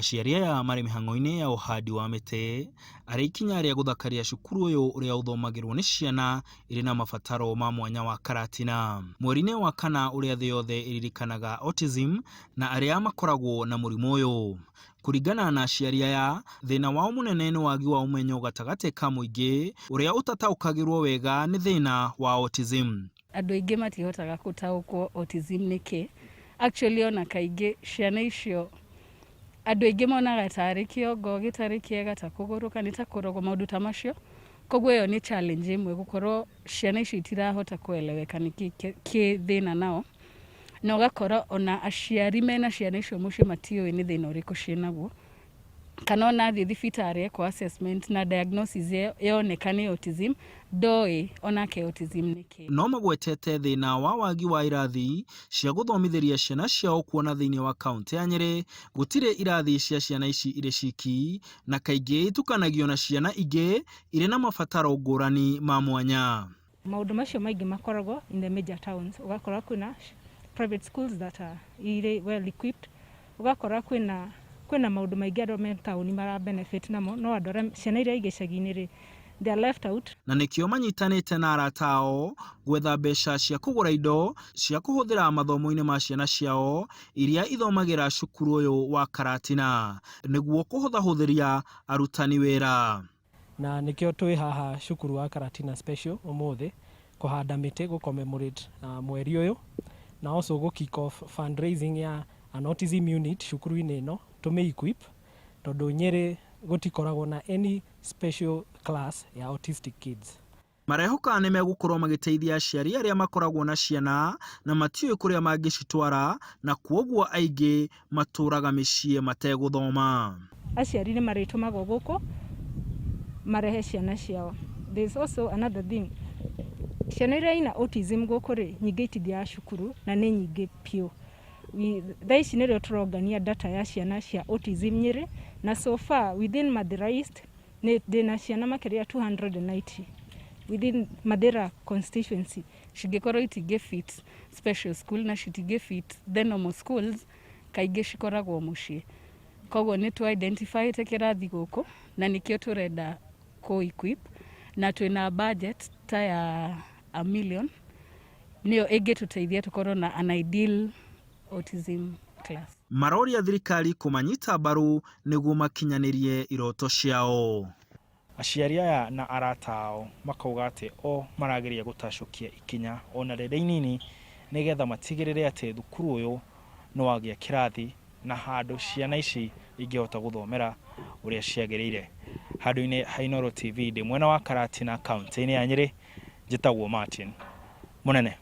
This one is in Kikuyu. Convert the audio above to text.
Aciari aya marĩ mĩhang'o-inĩ ya ũhandi wa mĩtĩ arĩ ikinya rĩa gũthakaria cukuru ũyũ ũrĩa ũthomagĩrwo nĩ ciana irĩ na mabataro ma mwanya wa Karatina. Mweri-inĩ wa kana ũrĩa thĩ yothe ĩririkanaga autism na arĩa makoragwo na mũrimũ ũyũ. Kũringana na aciari aya, thĩna wao mũnene nĩ wagi wa ũmenyo gatagatĩ ka mũingĩ ũrĩa ũtataũkagĩrwo wega nĩ thĩna wa autism. Andũ aingĩ matihotaga gũtaũkwo autism nĩ kĩ. Actually ona kaingĩ ciana icio andũ aingĩ monaga tarĩ kĩongo gĩtarĩ kĩega, ta kũgũrũka, nĩ ta kũrogwo, maũndũ ta macio. Koguo ĩyo nĩ challenge ĩmwe gũkorwo ciana icio itirahota kũeleweka nĩkĩ kĩ thĩna nao. Na ũgakora ona aciari mena ciana icio mũciĩ matiũĩ nĩ thĩna ũrĩkũ ciĩnaguo. Kana ona athiĩ thibitarĩ ekwo assessment na diagnosis ĩyo yoneka nĩ autism, ndoĩ onake autism nĩ kĩ. No magwetete thĩna wa wagi wa irathi cia gũthomithĩria ciana ciao kuona thĩinĩ wa kaũntĩ ya Nyĩrĩ gũtirĩ irathi cia ciana ici irĩ ciki na kaingĩ itukanagio na ciana ingĩ irĩ na mabataro ngũrani ma mwanya. Maũndũ macio maingĩ makoragwo in the major towns, ũgakora kwĩna private schools that are irĩ well equipped, ũgakora kwĩna kwĩna maũndũ maingĩ andũ me taũni mara benefit namo, no andũ arĩa ciana iria i gĩcagi-inĩ rĩ, they are left out. Na nĩkĩo manyitanĩte na arata ao gwetha mbeca cia kũgũra indo cia kũhũthĩra mathomo-inĩ ma ciana ciao iria ithomagĩra cukuru ũyũ wa Karatina nĩguo kũhũthahũthĩria arutani wĩra. Na nĩkĩo twĩ haha cukuru wa Karatina Special ũmũthĩ kũhanda mĩtĩ gũ commemorate mweri ũyũ na also gũ kick off fundraising ya an autism unit cukuru-inĩ ĩno tũmĩ equip tondũ Nyĩrĩ gũtikoragwo na any special class ya autistic kids. Marehoka nĩ megũkorwo magĩteithia aciari arĩa makoragwo na ciana na matiũĩ kũrĩa mangĩcitwara na kwoguo aingĩ matũraga mĩciĩ mategũthoma. Aciari nĩ marĩtũmagwo gũkũ marehe ciana ciao. There is also another thing, ciana iria ina autism gũkũ rĩ, nyingĩ itithiaga cukuru na nĩ nyingĩ biũ. Thaa ici nĩrĩo tũrongania data ya ciana cia autism Nyĩrĩ, na so far within Mathĩra East nĩ ndĩna ciana makĩria 290 within Mathĩra constituency. Cingĩkorwo itingĩ fit special school na citingĩ fit the normal schools, kaingĩ cikoragwo mũciĩ. Koguo nĩ tũ identify-ĩte kĩrathi gũkũ na nĩkĩo tũrenda kũ equip na twĩna budget ta ya a million nĩyo ĩngĩtũteithia tũkorwo na an ideal autism class. Maroria thirikari kũmanyita mbaru nĩguo makinyanĩrie iroto ciao. Aciari aya na arata ao makauga atĩ o marageria gũtacũkia ikinya ona rĩrĩ inini nĩgetha matigĩrĩre atĩ thukuru ũyũ nĩ wagĩa kĩrathi na handũ ciana ici ingĩhota gũthomera ũrĩa ciagĩrĩire. Handũ-inĩ ha Inooro TV ndĩ mwena wa Karatina kaũntĩ-inĩ ya Nyĩrĩ, njĩtagwo Martin Mũnene.